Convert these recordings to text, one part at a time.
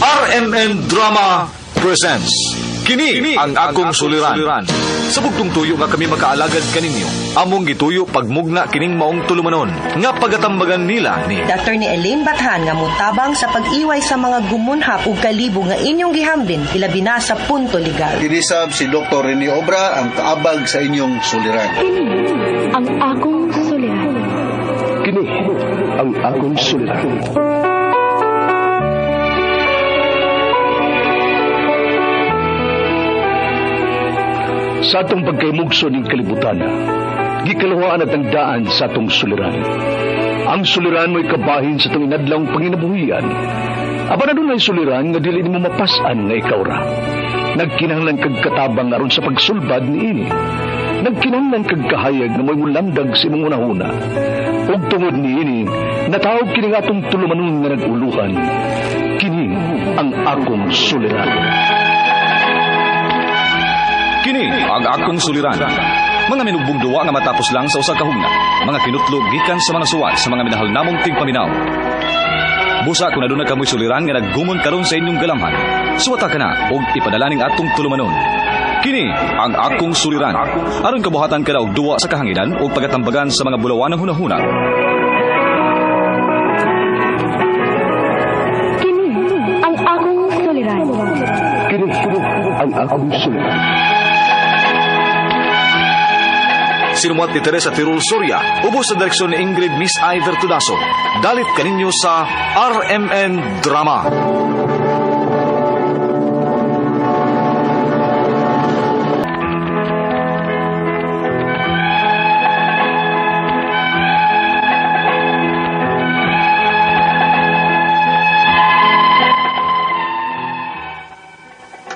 RMN Drama presents Kini ang akong suliran. Sa bugtong tuyo nga kami makaalagad kaninyo, among gituyo pagmugna kining maong tulumanon nga pagatambagan nila ni Attorney Elaine Bathan nga mutabang sa pag-iway sa mga gumunhap ug kalibo nga inyong gihambin ilabi na sa punto legal. Kinisab si Dr. Rene Obra ang kaabag sa inyong suliran. Kini ang akong suliran. Kini ang akong suliran. Sa atong pagkaymugso ning kalibutan, gikaluhaan at ang daan sa atong suliran. Ang suliran mo'y kabahin sa atong inadlawng panginabuhian. Apan adunay suliran nga dili nimo mapas-an nga ikaw ra. Nagkinahanglan kag katabang aron sa pagsulbad niini. Nagkinahanglan kag kahayag nga mo'y mulamdag sa imong hunahuna. Ug tungod niini, natawag kini nga atong tulumanon nga nag-uluhan. Kini ang akong suliran. Kini ang akong suliran. Mga minugbong duwa nga matapos lang sa usa ka hugna. Mga kinutlo gikan sa mga suwat sa mga minahal namong tigpaminaw. Busa kung aduna kamoy suliran nga naggumon karon sa inyong galamhan. Suwata ka na og ipadala ning atong tulumanon. Kini ang akong suliran. Aron kabuhatan ka na og duwa sa kahanginan o pagatambagan sa mga bulawanang hunahuna. Kini ang akong suliran. Kini ang akong suliran. Sinumuat ni Teresa Tirul Soria, ubos sa direksyon ni Ingrid Miss Iver Tudaso. Dalit kaninyo sa RMN Drama.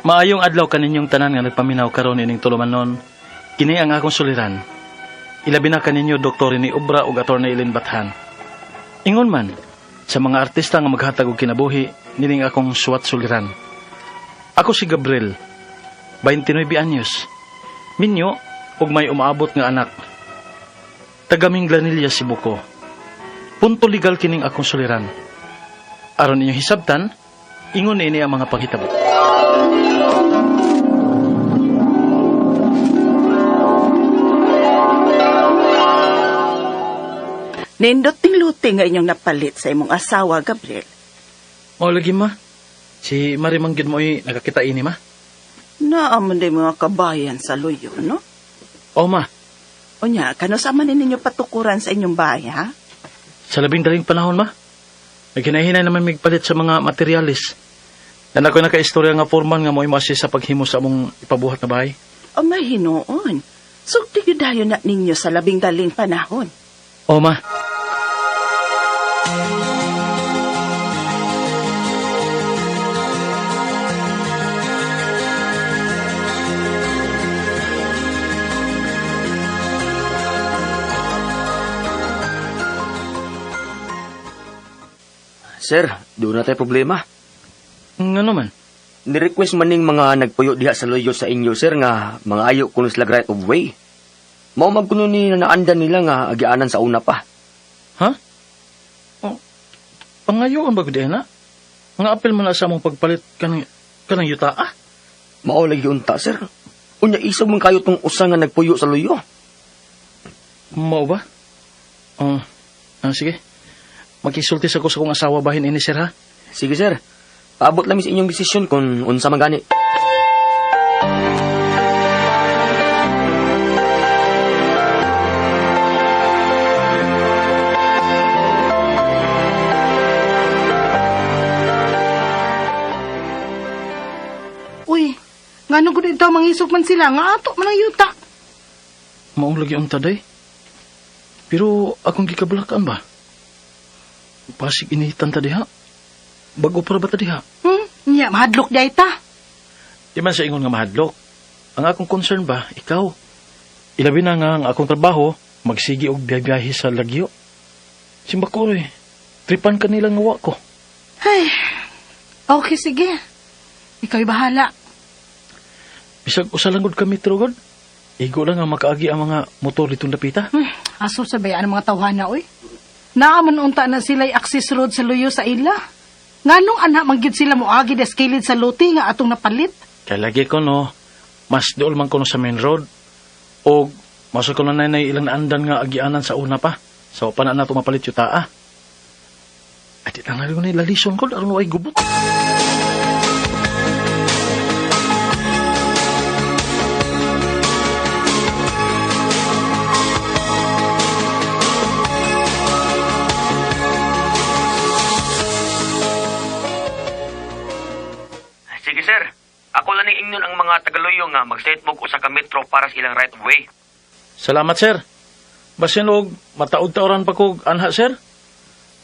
Maayong adlaw kaninyong tanan nga nagpaminaw karon ining tulumanon. Kini ang akong suliran. Ilabi na kaninyo Dr. ni Obra ug Attorney Elaine Bathan. Ingon man sa mga artista nga maghatag og kinabuhi nining akong suwat suliran. Ako si Gabriel, 29 anyos. Minyo ug may umaabot nga anak. Taga Minglanilla, Cebu ko. Punto legal kining akong suliran. Aron inyong hisabtan, ingon ini ang mga panghitabo. Nindot ting luti nga inyong napalit sa imong asawa, Gabriel. O lagi ma, si Marie Manggid mo ay nakakita ini ma. Naamon din mga kabayan sa luyo, no? O ma, Unya, kano sa man ninyo patukuran sa inyong bahay, ha? sa labing daling panahon ma, naghinahinay naman migpalit sa mga materialis. Yan ako'y nakaistorya nga foreman nga mo'y maasi sa paghimo sa among ipabuhat na bahay. O may hinuon. Sugti gyud dayon na ninyo sa labing daling panahon. O ma. Sir, doon na tayo problema. Nga naman. Ni-request man ning mga nagpuyo diha sa luyo sa inyo, sir, nga mga ayo kuno sila right of way. Mao magkuno ni naandan nila nga agianan sa una pa. Ha? O, pangayoon ba gud na? Nga apil man na sa among pagpalit kanang yuta ah. Mao lagi unta, sir. Unya isog man kayo tong usa nga nagpuyo sa luyo. Mao ba? Oh, sige. Makisulti sa ko sa kong asawa bahin ini, sir, ha? Sige, sir. Paabot lang mi sa inyong desisyon kung unsa man gani. Uy, ngano gud ito mangisog man sila nga ato man ang yuta. Maong lagi unta day. Pero akong gikabalakan ba? Pasig inihitan ta diha. Bago para ba ta diha? Nya mahadlok di ta. Di man sa ingon nga mahadlok. Ang akong concern ba, ikaw. Ilabi na nga ang akong trabaho, magsigi og biyahe sa Lagyo. Simba ko eh. Tripan ka nila nga wa ko. Ay. Okay, sige. Ikaw'y bahala. Bisag usa lang gud kami trugod. Igo lang nga makaagi ang mga motor ditong dapita. Aso sa bayaan ang mga tawhana, oy. Naaman unta na sila'y access road sa luyo sa ila. Nganong anak man gyud sila moagi des kilid sa luti nga atong napalit? Kay lagi ko no, mas duol man kuno sa main road. O mas ko na nanay ilang naandan nga agianan sa una pa. So pa na nato mapalit yuta ah. Ay di lang ko ni lalison ko aron way gubot. Sige sir, ako lang ning ingnon ang mga tagaluyo nga mag-set mo usa ka metro para sa ilang right of way. Salamat sir. Basin og mataod-taoran pa kog anha sir.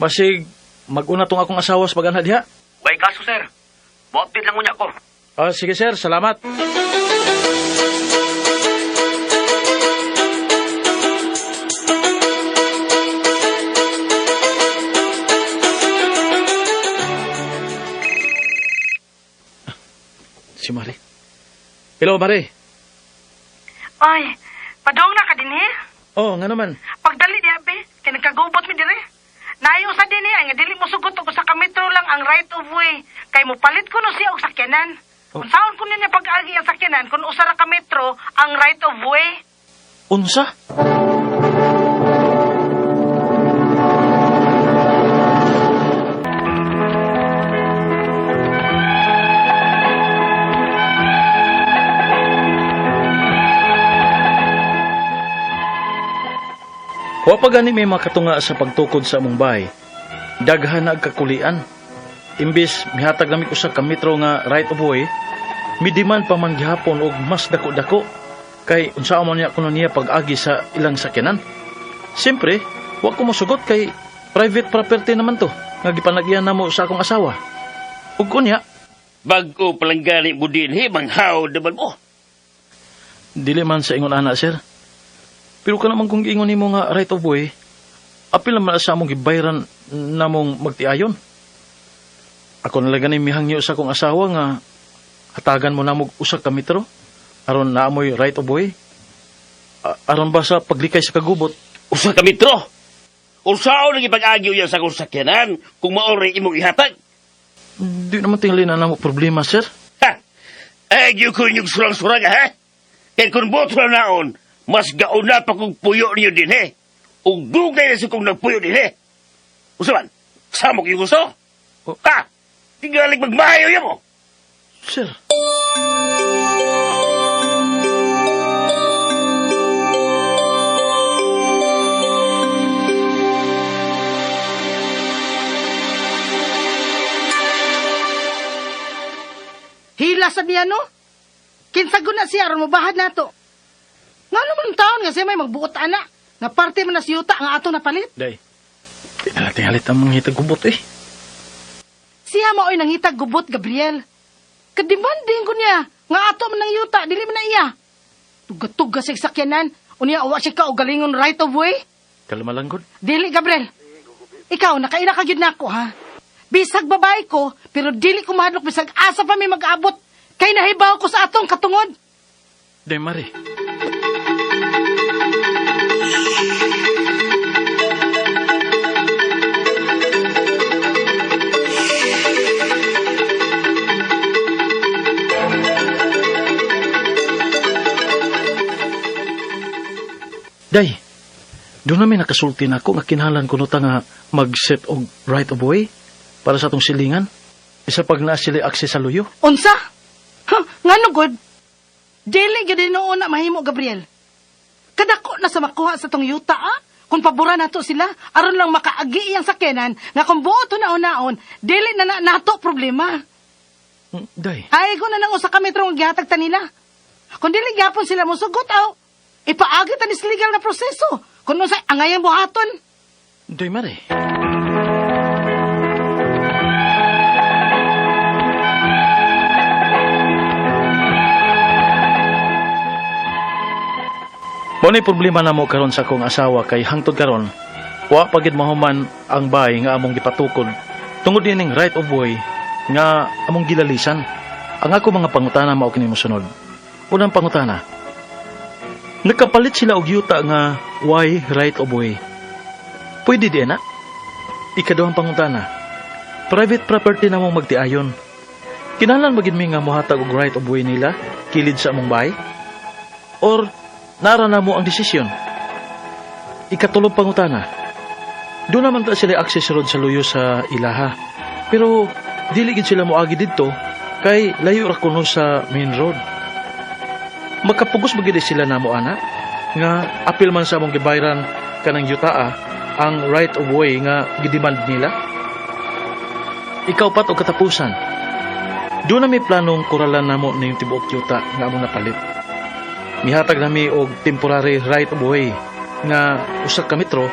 Basig maguna tong akong asawa sa pag-anha diha. Way kaso sir. Mo-update lang unya ko. Ah, sige sir, salamat. Si Mari. Hello, Mari. Ay, padong na ka dinhi. Oh, nga naman. Pagdali niya be, kay nagkagubot mi dire. Nayo sa dinhi ay nga dili mo sugot og usa ka metro lang ang right of way. Kay mopalit kuno siya og sakyanan. Oh. Unsaon kuno niya pag-agi ang sakyanan kung usa ra ka metro ang right of way? Unsa? Wa pa gani may makatunga sa pagtukod sa among bahay. Daghan na ang kakulian. Imbis mihatag nami usa ka metro nga right of way, midiman pa man gihapon og mas dako-dako kay unsa man niya kuno niya pag-agi sa ilang sakyanan. Siyempre, wa ko mosugot kay private property naman to nga gipanagyan namo sa akong asawa. Ug unya, Bag-o palang gani mo din, he, manghaw naman mo. dili man sa ingon ana sir. Pero kana man kung giingon nimo nga right of way, apil naman sa among gibayran namong magtiayon. Ako na lang gani mihangyo sa akong asawa nga hatagan mo namog usa ka metro aron naamoy right of way. Aron ba sa paglikay sa kagubot? Usa ka metro. Unsaon ang ipag-agyo yan sa akong sakyanan kung maori imong ihatag? Di naman tingali na namo problema, sir. Ha? Agyo ko inyong surang-surang, ha? Kaya kung boto na naon, mas gauna pa kong puyo niyo din, he. Ug dugay na sa kong nagpuyo din, he. Usa man, samok yung gusto? Oh. Ha? Tingaling magmahayo yan mo. Sir. Hila sa niya no? Kinsa gud na siya aron mobahad nato. Ngano man taon nga siya may magbuot ana nga parte man na sa yuta nga ato napalit. Day. Di na natin halit ang mga hitag gubot eh. Siya maoy nangitag gubot Gabriel. Kademanding ko niya nga ato man ang yuta dili man na iya. Tuga-tuga sa sakyanan unya wa siya ka og galingon right of way. Kalma lang, gud. Dili Gabriel. Ikaw nakaila ka gyud nako ha. Bisag babae ko pero dili ko mahadlok bisag asa pa mi mag-abot kay nahibaw ko sa atong katungod. Day, Mari. Day, doon namin nakasulti na ako nga kinahanglan kuno ta nga mag-set og right of way para sa atong silingan. Isa pag naa sila access sa luyo. Unsa? Ha, ngano gud? Dili gyud noon na mahimo Gabriel. Kadako na sa makuha sa tong yuta ah. Kung pabura nato sila, aron lang makaagi iyang sakyanan nga kung buot naon-naon, dili na, na nato problema. Day, Ay ko na nang usa ka metro ang gihatag ta nila. Kung dili gyapon sila mosugot aw, ipaagi ta ni sa legal na proseso. Kung unsay angayang buhaton. Day Mari. Mao ni problema namo karon sa akong asawa kay hangtod karon wa pa gid mahuman ang bahay nga among gipatukod tungod nining right of way nga among gilalisan. Ang ako mga pangutana mao kini mosunod. Unang pangutana. Nakapalit sila og yuta nga why right of way. Pwede di na? Ikaduhang pangutana. Private property na mong magtiayon. Kinahanglan ba gid mi nga mohatag og right of way nila kilid sa among bahay? Or nara na mo ang desisyon? Ikatulong pangutana. Duna man ta sila access road sa luyo sa ilaha. Pero dili gid sila moagi didto kay layo ra kuno sa main road. Makapugos ba gid sila namo ana nga apil man sa among gibayran kanang yutaa ang right of way nga gidemand nila? Ikaupat og katapusan. Duna may planong kuralan namo ning tibuok yuta nga among napalit. Mihatag nami og temporary right of way nga 1 ka metro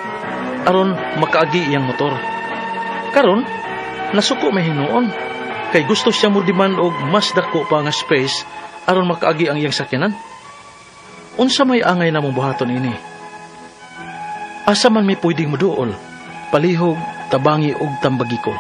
aron makaagi iyang motor. Karon, nasuko may hinuon kay gusto siya mo demand og mas dako pa nga space aron makaagi ang iyang sakyanan. Unsa may angay namong buhaton ini? Asa man mi pwedeng moduol, palihog, tabangi og tambagi ko.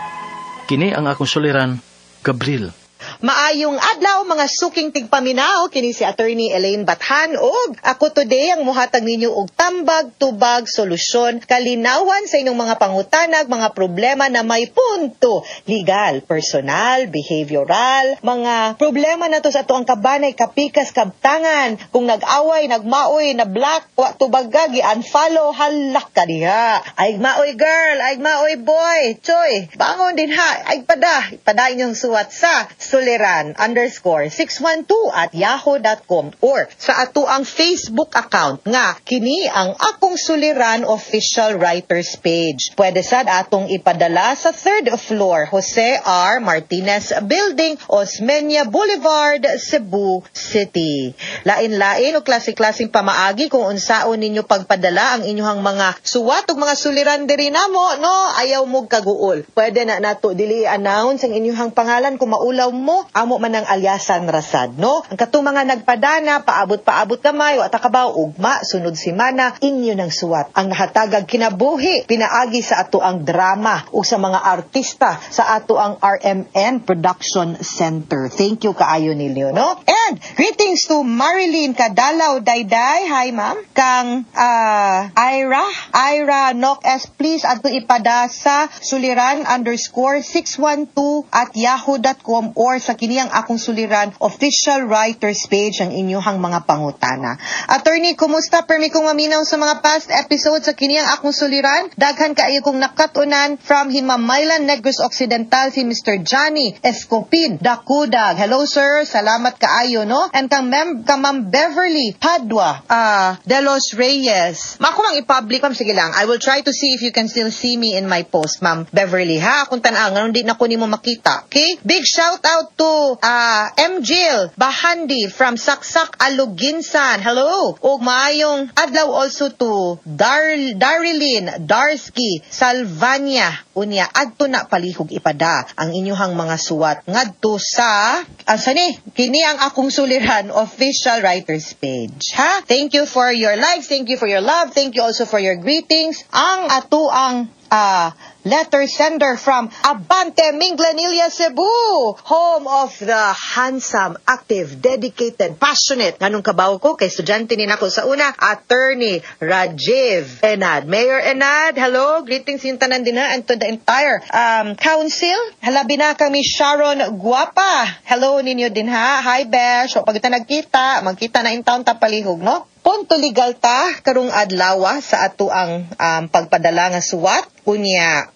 Kini ang akong suliran, Gabriel. Maayong adlaw, mga suking tigpaminaw, kini si Attorney Elaine Bathan ug ako today ang muhatag ninyo og tambag, tubag, solusyon, kalinawan sa inyong mga pangutanag, mga problema na may punto legal, personal, behavioral, mga problema nato sa atoang kabanay, kapikas, kabtangan, kung nag-away, nagmaoy, na block, wa tubaga, gi-unfollow, halak ka diha. Ay maoy girl, ay maoy boy, choy, bangon din ha, ay pada, pada inyong suwat sa suliran_612@yahoo.com or sa ato ang Facebook account nga kini ang Akong Suliran Official Writers Page. Pwede sad atong ipadala sa third floor, Jose R. Martinez Building, Osmeña Boulevard, Cebu City. Lain-lain o klase-klaseng pamaagi kung unsaon ninyo pagpadala ang inyong mga suwat ug mga suliran diri namo, no? Ayaw mo kaguol. Pwede na nato dili i-announce ang inyong pangalan kung maulaw mo, amo man ang alyasan rasad, no? Ang katong mga nagpadana, paabot-paabot gamay, wa ta kabaw, ugma, sunod simana, inyo ng suwat. Ang nahatagag kinabuhi, pinaagi sa ato ang drama ug sa mga artista sa ato ang RMN Production Center. Thank you kaayo ninyo, no? And greetings to Marilyn Kadalaw Dayday. Hi, ma'am. Kang Ira, Ira Nok S, please adto ipada sa suliran_612@yahoo.com or sa kiniyang Akong Suliran Official Writers Page ang inyuhang mga pangutana. Attorney, kumusta? Permi kong maminaw sa mga past episodes sa kiniyang Akong Suliran. Daghan kaayo kong nakatunan from Himamaylan, Negros Occidental, si Mr. Johnny Escopin Dakudag. Hello, sir. Salamat kaayo, no? And kang Ma'am Beverly Padua de los Reyes. Mako mang i-public, ma'am. Sige lang. I will try to see if you can still see me in my post, Ma'am Beverly. Ha? Kung tan-ang, nganong di na ko nimo makita. Okay? Big shout out to M. Jill Bahandi from Saksak, Aluginsan. Hello. Ug maayong adlaw also to Darilyn Darsky Salvania. Unya, adto na palihog ipada ang inyuhang mga suwat ngadto sa asa ni kini ang Akong Suliran Official Writers Page. Ha? Thank you for your likes, thank you for your love, thank you also for your greetings. Ang ato ang letter sender from Abante, Minglanilla, Cebu, home of the handsome, active, dedicated, passionate. Nganong kabaw ko kay estudyante ni nako sa una, Attorney Rajiv Enad. Mayor Enad, hello, greetings yung tanan din ha, and to the entire council. Halabi na kami Sharon Guapa. Hello ninyo din ha. Hi, Besh. So, pag ita nagkita, magkita na in town ta palihog, no? Punto legal ta karong adlaw sa ato ang pagpadala nga suwat, unya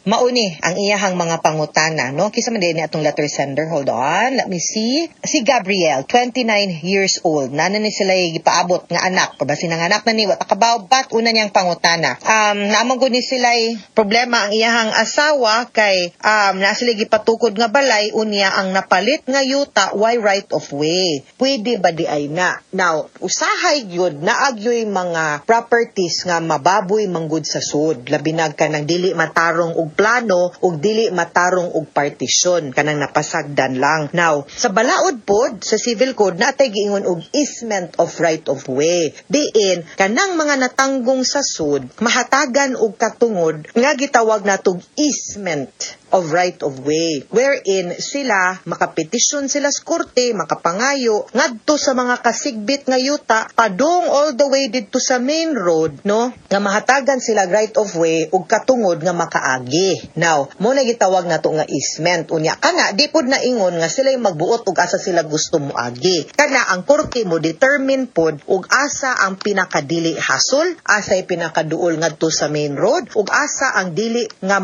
mauni ang iyahang mga pangutana, no? Kisa man din atong letter sender. Hold on, let me see. Si Gabriel, 29 years old. Nana ni sila gipaabot nga anak. Basin ang anak na ni wa kabaw bat una niyang pangutana. Naamong gud ni sila problema ang iyahang asawa kay na sila gipatukod nga balay, unya ang napalit nga yuta way right of way. Pwede ba di ay na? Now, usahay gyud naagyoy mga properties nga mababoy manggod sa sud. Labi na kanang dili matarong og plano ug dili matarong og partisyon, kanang napasagdan lang. Now, sa balaod pod sa civil code natay giingon og easement of right of way. Diin kanang mga natanggong sa sud mahatagan og katungod nga gitawag natog easement of of right of way wherein sila makapetisyon sila sa korte, makapangayo ngadto sa mga kasigbit nga yuta padung all the way didto sa main road, no, nga mahatagan sila right of way ug katungod nga makaagi. Now, mo na gitawag nato nga easement. Unya kana di pod na ingon nga sila magbuot ug asa sila gusto moagi. Kana ang korte mo determine pod ug asa ang pinakadili hasol, asay pinakaduol ngadto sa main road ug asa ang dili nga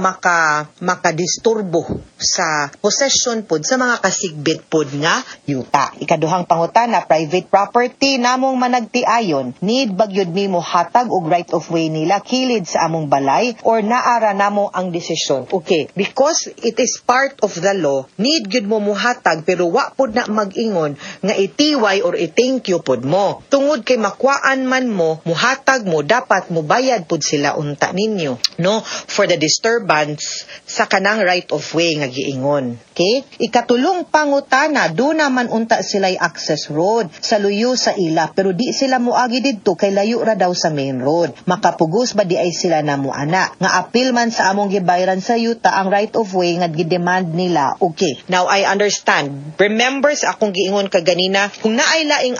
makadisturbo sa possession pod sa mga kasigbit pod nga yuta. Ikaduhang pangutana, private property namong managtiayon, need ba gyud nimo hatag og right of way nila kilid sa among balay or naara namo ang desisyon? Okay, because it is part of the law, need gyud mo muhatag, pero wa pod na mag-ingon nga itiway or i-thank you pod mo. Tungod kay makwaan man mo, muhatag mo, dapat mubayad pod sila unta ninyo, no, for the disturbance sa kanang right of way nga giingon. Okay? Ikatulong pangutana, duna man unta sila'y access road sa luyo sa ila pero di sila muagi didto kay layo ra daw sa main road. Makapugos ba di ay sila na muana? Nga apil man sa among gibayran sa yuta ang right of way nga gidemand nila. Okay. Now I understand. Remember sa akong giingon kaganina, kung naay laing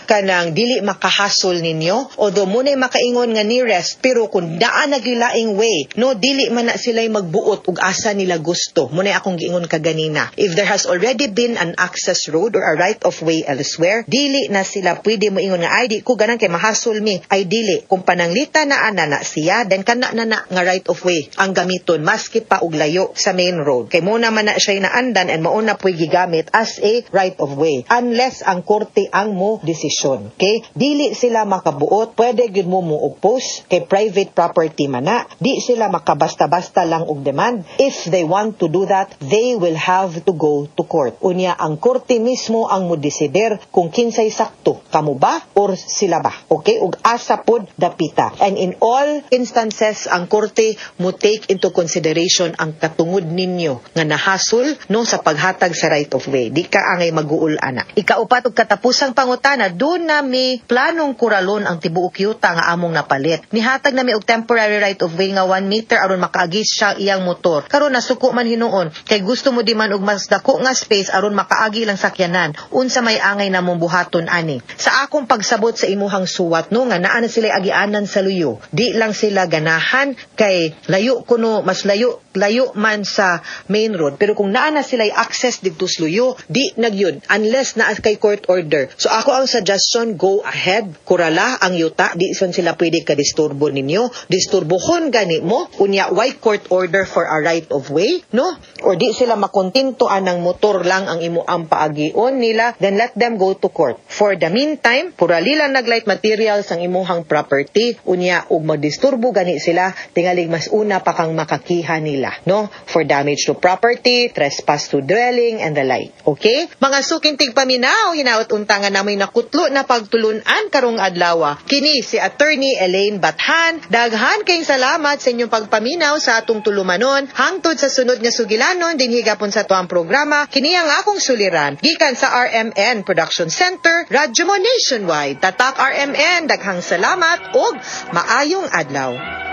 kanang dili makahasol ninyo, although mo na'y makaingon nga nearest, pero kung naa nagilaing way, no, dili man na sila'y magbuot ug asa nila gusto. Mo na'y akong giingon kaganina. If there has already been an access road or a right of way elsewhere, dili na sila pwede mo ingon nga ay di ko ganan kay mahasol mi. Ay dili. Kung pananglita na ana na siya, then kana na na nga right of way ang gamiton maski pa og layo sa main road. Kay mo naman na siya naandan and mao na puy gigamit as a right of way unless ang korte ang mo desisyon. Okay? Dili sila makabuot, pwede gyud mo mo oppose kay private property man na. Di sila makabasta-basta lang og demand. If they want to do that, they will have to go to court. Unya ang korte mismo ang mo desider kung kinsay sakto, kamo ba or sila ba. Okay? Ug asa pod dapita. And in all instances, ang korte mo take into consideration ang katungod ninyo nga nahasol, no, sa paghatag sa right of way. Di ka angay maguol ana. Ikaupat ug katapusang pangutana, duna mi planong kuralon ang tibuok yuta nga among napalit. Nihatag na mi og temporary right of way nga 1 meter aron makaagi siya iyang motor. Karon nasuko man hinuon kay gusto mo di man og mas dako nga space aron makaagi lang sakyanan. Unsa may angay namong buhaton ani? Sa akong pagsabot sa imuhang suwat, no, nga naa na sila agianan sa luyo. Di lang sila ganahan kay layo kuno, mas layo layo man sa main road, pero kung naa na sila access didto sa luyo, di nagyud unless naa kay court order. So ako ang suggestion, go ahead, kurala ang yuta, di son sila pwede ka disturbo ninyo. Disturbohon gani mo unya why court order for a right of way, no, or di sila makontento anang motor lang ang imo ang paagion nila, then let them go to court. For the meantime, kurali lang nag light materials ang imuhang property. Unya ug magdisturbo gani sila, tingalig mas una pa kang makakiha nila, no, for damage to property, trespass to dwelling and the like. Okay, mga suking tigpaminaw, hinaot unta nga namoy nakutlo na pagtulunan karong adlaw. Kini si Attorney Elaine Bathan. Daghan kayong salamat sa inyong pagpaminaw sa atong tulumanon. Hangtod sa sunod nga sugilanon dinhi gapon sa tuang programa, kini ang Akong Suliran, gikan sa RMN Production Center, Radyo Mo Nationwide. Tatak RMN, daghang salamat ug maayong adlaw.